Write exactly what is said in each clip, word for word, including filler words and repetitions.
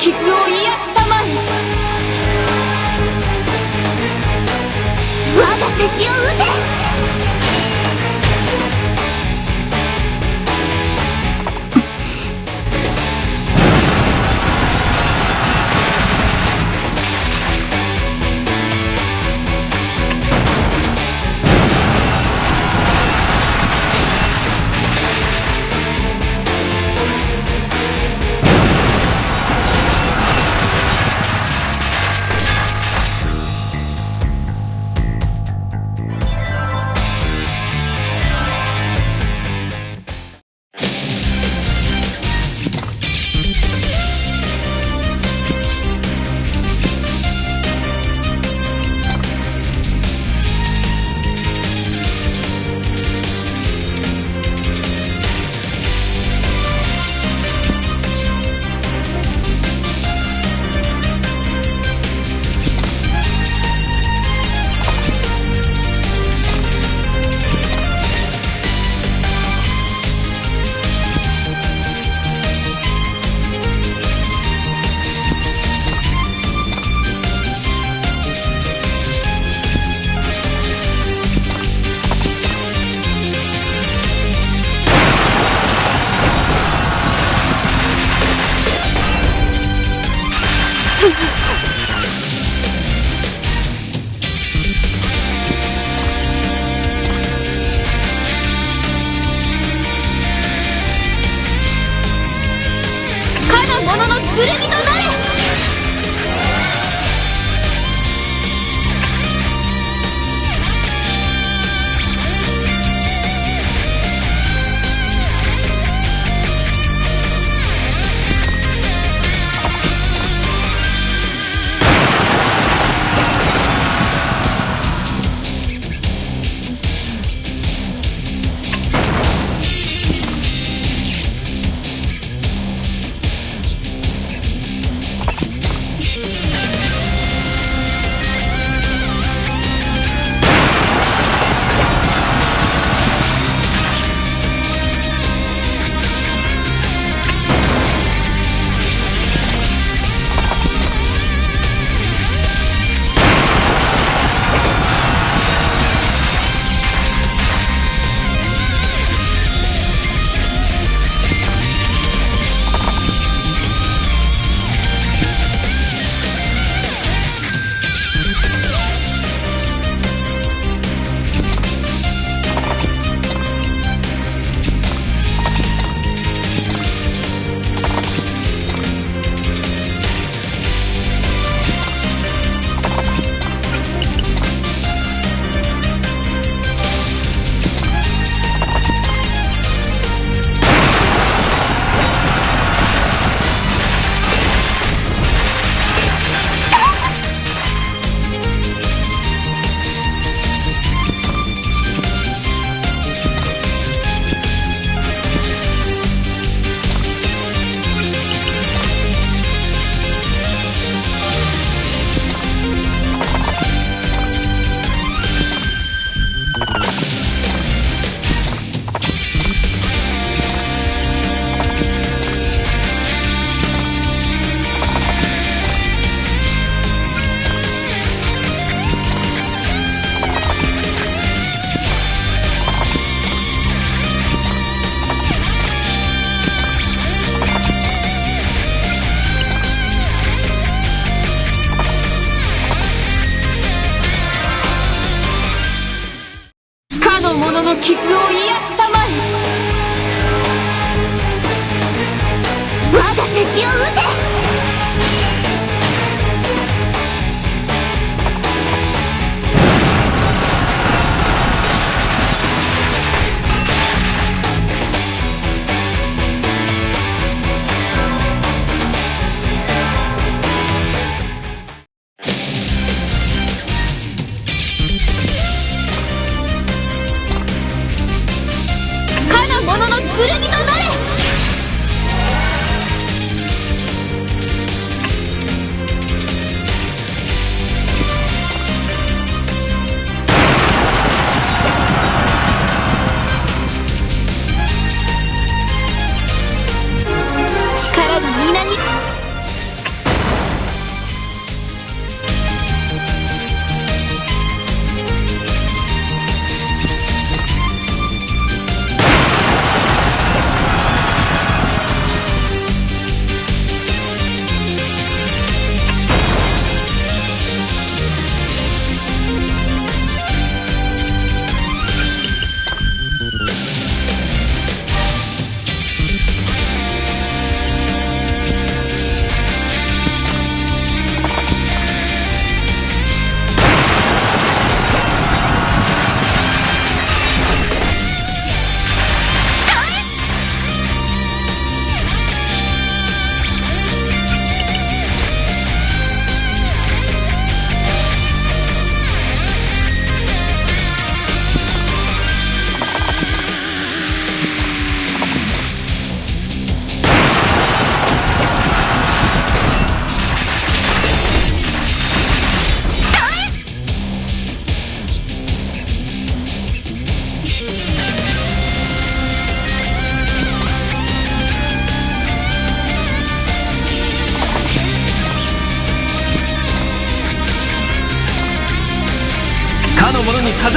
傷を癒したまえ。我が敵を討て。かの者の剣となれ。かの者の傷を癒したまえ。我が敵を討て。かの者の剣となれ。力がみなぎ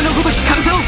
のごとき神さを。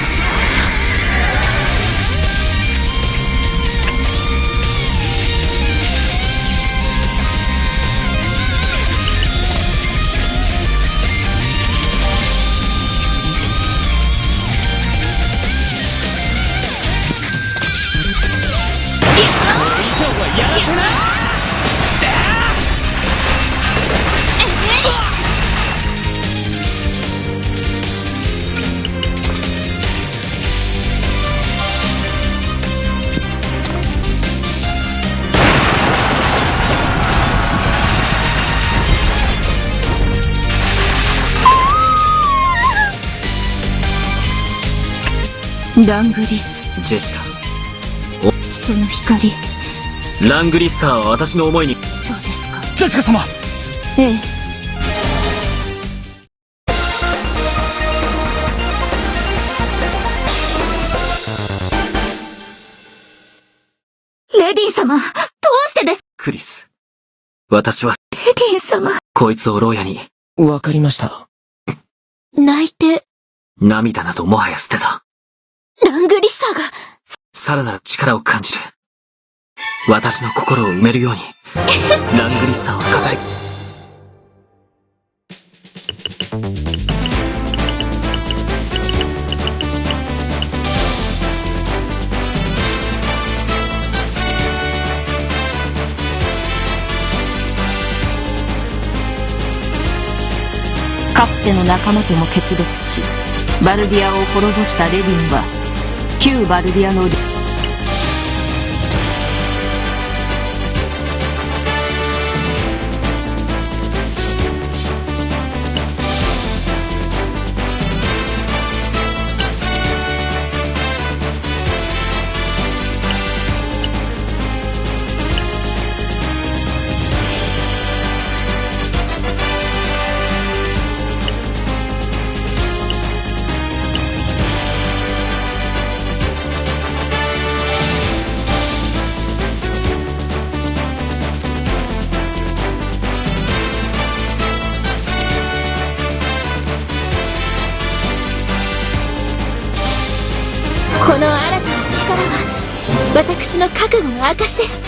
ラングリス。ジェシカ。その光。ラングリッサーは私の思いに。そうですか。ジェシカ様。ええ。レディン様、どうしてです？クリス。私は。レディン様。こいつを牢屋に。わかりました。泣いて。涙などもはや捨てた。ラングリッサーが。さらなる力を感じる。私の心を埋めるように、ラングリッサーを輝い。かつての仲間とも決別し、バルディアを滅ぼしたレディンは、旧バルディアのこの新たな力は、私の覚悟の証です。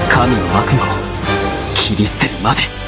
神の悪夢を切り捨てるまで。